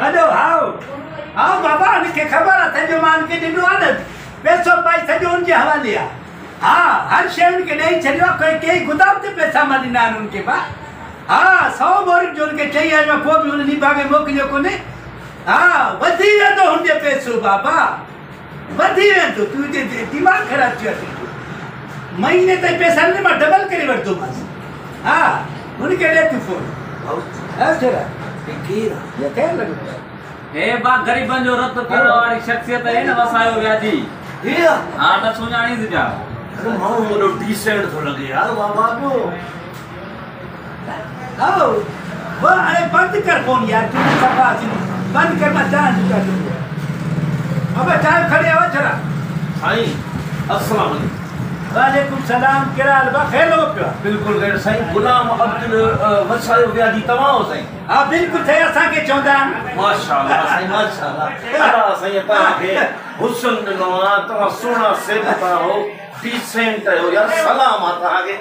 هلو هائو هائو بابا هن کي خبر آ سڄو مان هن کي ڏنو آ نه پئسو پائي سڄو ان جي حوالي آ ها هر شيء هن کي ڏئي ڇڏيو آ ڪئي ڪئي گدام تي پئسا مان ڏنا آهن هن کي با ها سو ٻورين جو هن کي چئي آيو آهيان پوء به هن نڀاڳي موڪليو ڪونهي ها وڌي ويندو هن جي پئسو بابا وڌي ويندو تنهنجو دماغ خراب ٿيو آ تنهنجو مهيني تائين پئسا نه مان ڊبل ڪري وٺندومانس ها هن کي ڏي تون فون ها ڇورا هي ڪير آ هي خير لڳو پيو آ. هي با غريبن جو رت پيئڻ واري شخصيت اهي نه وسايو وياجي. هي آ. ها نه سڃاڻيس ڇا. يار ماڻهو وڏو ڊيسينٽ ٿو لڳي يار بابا جو. هائو هو اڙي بند ڪر فون يار تون صفا سنڌي بند ڪر مان چانهه جو چاچو پيو ابا چانهه کڻي آ ڇڙا. سائين السلام عليڪم. وعليڪم سلام ڪهڙا حال با خير لڳو پيو آ. بلڪل خير سائين غلام عبدل وسايو وياجي توهان آهو سائين. ها بلڪل سائين اسان کي چوندا آهن. ماشاءالله سائين ماشاءالله الله سائين توهان کي حسن ڏنو آ توهان سهڻا سيبتا آهو ڊيسينٽ آهيو يار سلام آ توهان کي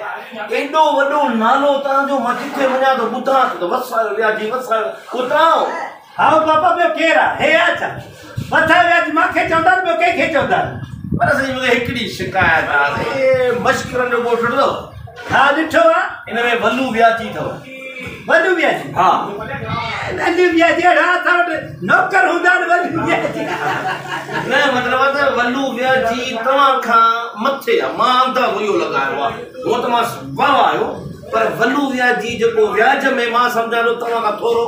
ايڏو وڏو نالو توهان جو مان جٿي وڃان ٿو ٻڌان ٿو ته وسايو وياجي وسايو اهو توهان آهو. هائو بابا ٻيو ڪير آ هي آ ڇا وسايو وياجي مان کي چوندا آهن ٻيو ڪنهن کي چوندا آهن. پر سائين مونکي هڪڙي شڪايت آ هي مشڪرن جو ڳوٺ ڏٺو اٿو. ها ڏٺو آ. ان ۾ ولو وياجي اٿو. ولو وياجي ها. ولو وياجي اهڙا اسان وٽ نوڪر هوندا آهن ولو وياجي. نه مطلب آ ته ولو وياجي توهان کان مٿي آ مان اندازو اهو لڳايو آ هونء ته مان واهه آهيو پر ولو وياجي جيڪو وياج ۾ مان سمجهان ٿو توهان کان ٿورو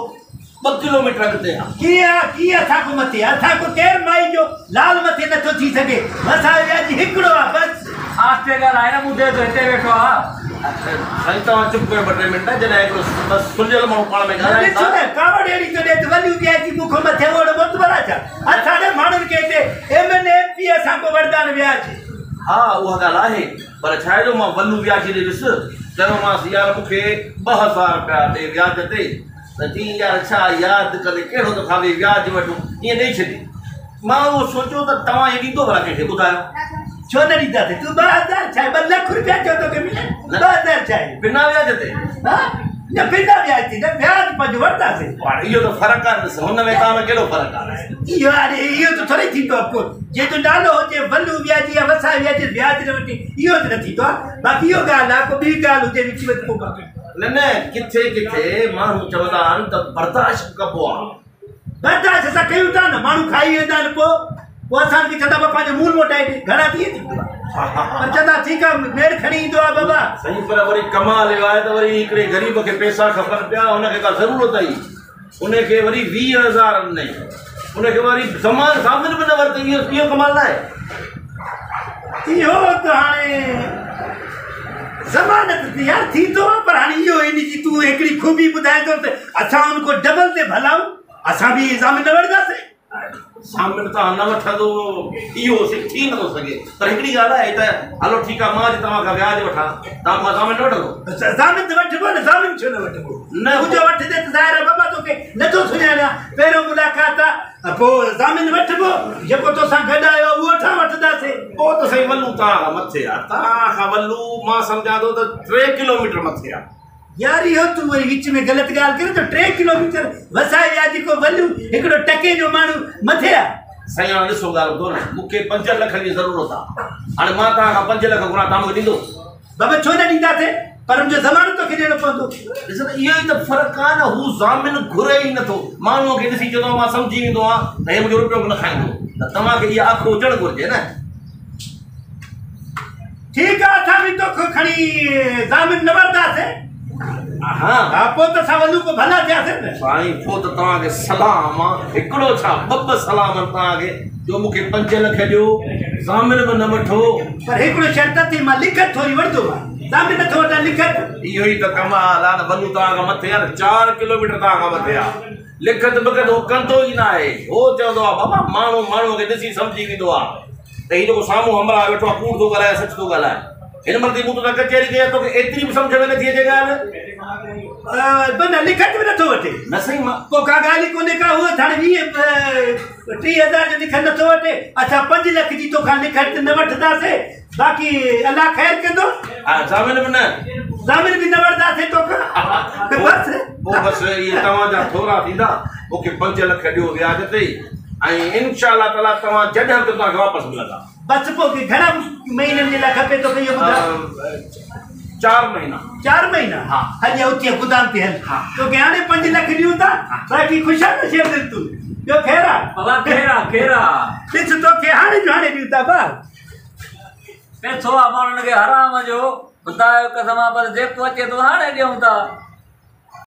ٻه ڪلوميٽر اڳتي آ. ڪيئن آ ڪيئن اسان کان مٿي آ اسان کان ڪير مائي جو لال مٿي نٿو ٿي سگهي وسايو وياجي هڪڙو آ بس. آهستي ڳالهاء نه ٻڌي ٿو هتي ويٺو آ. سائين توهان چپ ڪيو ٻه ٽي منٽ جڏهن هڪڙو ٻه سلجهيل ماڻهو پاڻ ۾ ڳالهائين ٿا. ڏسو نه ڪاوڙ اهڙي ٿو ڏئي ته ولو وياجي مون کان مٿي اوڙو معتبر آ ڇا اسان جي ماڻهن کي هتي ايم اين اي ايم پي اي اسان کان وٺندا آهن وياج. ها اها ڳالهه آهي پر ڇا آهي جو مان ولو وياجي ڏي ويس چيومانس يار مون کي 2000 رپيا ڏي وياج تي. ته چيائين يار ڇا ياد ڪندي ڪهڙو تو کان به وياج وٺون ائين ڏئي ڇڏي. مان اهو سوچيو ته توهان ائين ڏيندو ڀلا ڪنهن کي ٻڌايو. ڇو نه ڏينداسين تون 2000 ڇا آهي 2 لک روپيا چئو توکي ملن 2000 ڇا آهي. بنا وياج تي. ها نه بنا وياج تي نه وياج پنهنجو وٺنداسين. هاڻي اهو ته فرق آهي ڏس هن ۾ توهان ۾ ڪهڙو فرق آهي. اهو هاڻي اهو ته ٿوري ٿيندو آهي پوء جنهن جو نالو هجي ولو وياجي يا وسائي وياجي وياج نه وٺي اهو ته نه ٿيندو آهي باقي اهو ڳالهه آهي ڪو ٻي ڳالهه هجي وچ ۾ ته پوء باقي. نه نه ڪٿي ڪٿي ماڻهو چوندا آهن ته برداشت ڪبو آ. برداشت اسان ڪيون ٿا نه ماڻهو کائي ويندا آهن پوء پوء اسان کي چوندا بابا پنهنجو مول موٽائي ڏي گهڻا ڏينهن ٿيندو آ پر چوندا ٺيڪ آ ميڙ کڻي ايندو آ بابا. سائين پر وري ڪمال اهو آهي ته وري هڪڙي غريب کي پئسا کپن پيا ان کي ڪا ضرورت هئي ان کي وري 20,000 ڏنائين ان کي وري ضمان ضامن به نه ورتائين اهو ڪمال نه آهي. اهو ته هاڻي ضمانت ته يار ٿيندو آ پر هاڻي اهو ان جي تون هڪڙي خوبي ٻڌائين ٿو ته اسان ان کان ڊبل تي ڀلا آهيون اسان به ضامن نه وٺنداسين. ضامن توهان نه وٺندو اهو سي ٿي نٿو سگهي پر هڪڙي ڳالهه آهي ته هلو ٺيڪ آ مان اڄ توهان کان وياج وٺان توهان مون کان ضامن نه وٺندو. ضامن ته وٺبو نه ضامن ڇو نه وٺبو. نه منهنجو وٺجي ته ظاهر آ بابا توکي نٿو سڃاڻيان پهريون ملاقات آ پوء ضامن وٺبو جيڪو توسان گڏ آيو آ اهو ٺا وٺنداسين. پوء ته سائين ولو توهان کان مٿي آ توهان کان ولو مان سمجهان ٿو ته 3 ڪلوميٽر مٿي آ. يار اهو تون وري وچ ۾ غلط ڳالهه ڪرين ٿو 3 ڪلوميٽر وسائي ويا جيڪو ولو هڪڙو ٽڪي جو ماڻهو مٿي آ. سائين هاڻي ڏسو ڳالهه ٻڌو نه مون کي 5 لکن جي ضرورت آ هاڻي مان توهان کان 5 لک گهران توهان مون کي ڏيندو؟ بابا ڇو نه ڏينداسين پر ان جو ضمانت توکي ڏيڻو پوندو. ڏس ته اهو ئي ته فرق آ نه هو ضامن گهري ئي نٿو ماڻهوء کي ڏسي چوندو آ مان سمجهي ويندو آهيان ته هي منهنجو روپيو به نه کائيندو ته توهان کي اها اک هجڻ گهرجي نه. ٺيڪ آ اسان به توکان کڻي ضامن نه وٺنداسين. ها. ها پوء ته اسان ولو کان ڀلا ٿياسين نه. سائين پوء ته توهان کي سلام آ هڪڙو ڇا ٻه ٻه سلام آهن توهان کي جو مون کي 5 لک ڏيو ضامن به نه وٺو. پر هڪڙو شرط اٿئي مان لکت ٿوري وٺندومانء ضامن نٿو وٺان لکت. اهو ئي ته ڪمال آ نه ولو توهان کان مٿي آ نه 4 ڪلوميٽر توهان کان مٿي آ لکت بکت هو ڪندو ئي ناهي هو چوندو آ بابا ماڻهو ماڻهوء کي ڏسي سمجهي ويندو آ. ته هي جيڪو سامهون همراهه ويٺو آهي ڪوڙ ٿو ڳالهائي يا سچ ٿو ڳالهائي. هن مهل تائين مون توسان ڪچهري ڪئي آهي توکي ايتري به سمجهه ۾ نٿي اچي ڳالهه. بنا لکت به نٿو وٺي. نه سائين مان. پوء ڪا ڳالهه ئي ڪونهي ڪا هو هاڻي 20 30 هزار جو لکت نٿو وٺي اسان 5 لک جي توکان لکت نه وٺنداسي باقي الله خير ڪندو. ها ضامن به نه. ضامن به نه وٺنداسي توکان بس. پوء بس اهي توهان جا ٿورا ٿيندا مون کي 5 لک ڏيو وياج تي ۽ انشاء الله تعالي توهان جڏهن به توهان کي واپس ملندا. بس پوء گهڻا مهينن جي لاء کپي توکي اهو ٻڌاء. 4 مهينا. 4 مهينا؟ ها. هل يا اٿي گدام تي هل. ها. توکي هاڻي 5 لک ڏيون ٿا. باقي خوش آ نه شير دل تون. ٻيو خير آ؟ بابا خير آ خير آ. ڏس توکي هاڻي جو هاڻي ڏيون ٿا با. پئسو آ ماڻهن کي حرام جو. خدا جو قسم آ بس جيڪو اچي ٿو هاڻي ڏيون ٿا.